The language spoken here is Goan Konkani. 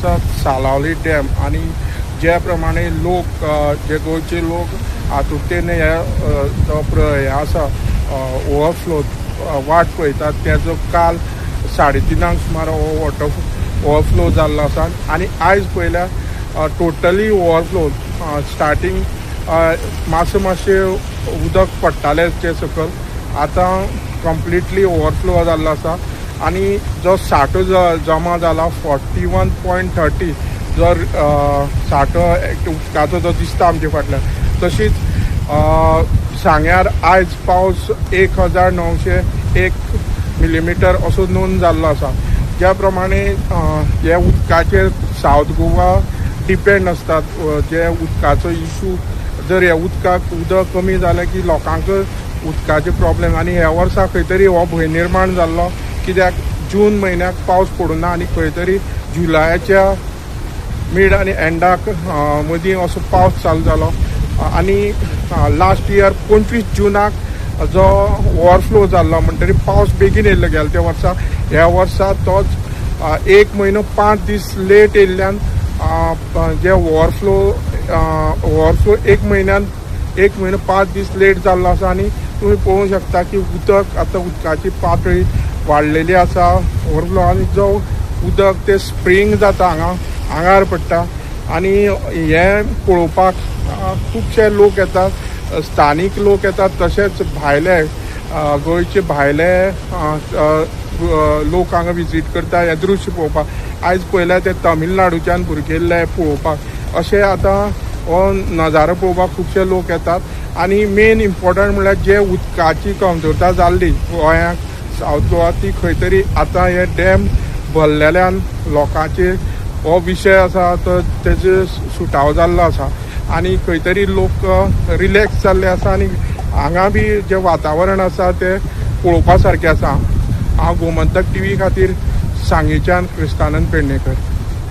आसा सालावली डॅम आनी ज्या प्रमाणे लोक, जे गोंयचे लोक आतुरतेन हे जो हे आसा ओवरफ्लो वाट पळयतात, तेजो काल 3:30 सुमार हो वॉटर ओवरफ्लो जाल्लो आसा. आनी आयज पळयल्यार टोटली ओवरफ्लो. स्टार्टींग मातशें मातशें उदक पडटालें ते सकयल, आतां कंप्लिटली ओवरफ्लो जाल्लो आसा. आनी जो साठो जमा जाला 41.30, जो साठो उदकाचो जो दिसता आमचे फाटल्यान. तशीच सांग्यार आयज पावस 1901 मिलीमिटर असो नोंद जाल्लो आसा. ज्या प्रमाणे हे उदकाचेर सावथ गोवा डिपेंड आसतात, जे उदकाचो इशू, जर ह्या उदकाक उदक कमी जालें की लोकांक उदकाचे प्रॉब्लेम. आनी ह्या वर्सा खंय तरी हो भंय निर्माण जाल्लो, कित्याक जून म्हयन्याक पावस पडूना आनी खंय तरी जुलयाच्या मीड आनी एंडाक मदीं असो पावस चालू जालो. आनी लास्ट इयर 25 जुनाक जो ओवरफ्लो जाल्लो, म्हणटरी पावस बेगीन येयल्लो गेल्या त्या वर्सा. ह्या वर्सा तोच एक म्हयनो 5 दीस लेट येयल्ल्यान जे ओवरफ्लो ओवरफ्लो एक म्हयन्यान एक म्हयनो 5 दीस लेट जाल्लो आसा. आनी तुमी पळोवंक शकता की उदक आतां उदकाची पातळी वाडलेली आसा ओवरफ्लो, आनी जो उदक ते स्प्रींग जाता हांगा आंगार पडटा. आनी हें पळोवपाक खुबशे लोक येतात, स्थानीक लोक येतात, तशेंच भायले, गोंयचे भायले लोक हांगा विजीट करता हें दृश्य पळोवपाक. आयज पळयल्यार ते तमिळनाडूच्यान भुरगे येयल्ले पळोवपाक. अशें आतां हो नजारो पळोवपाक खुबशे लोक येतात. आनी मेन इम्पॉर्टंट म्हणल्यार जे उदकाची कमतरता जाल्ली गोंयाक, सावथ गोवा, ती खंय तरी आतां हे डॅम भरलेल्यान लोकांचे हो विशय आसा तो तेजो सुटावो जाल्लो आसा आनी खंय तरी लोक रिलॅक्स जाल्ले आसा. आनी हांगा बी जें वातावरण आसा तें पळोवपा सारकें आसा. हांव गोमंतक टीव्ही खातीर सांगेच्यान क्रिस्तानंद पेडणेकर.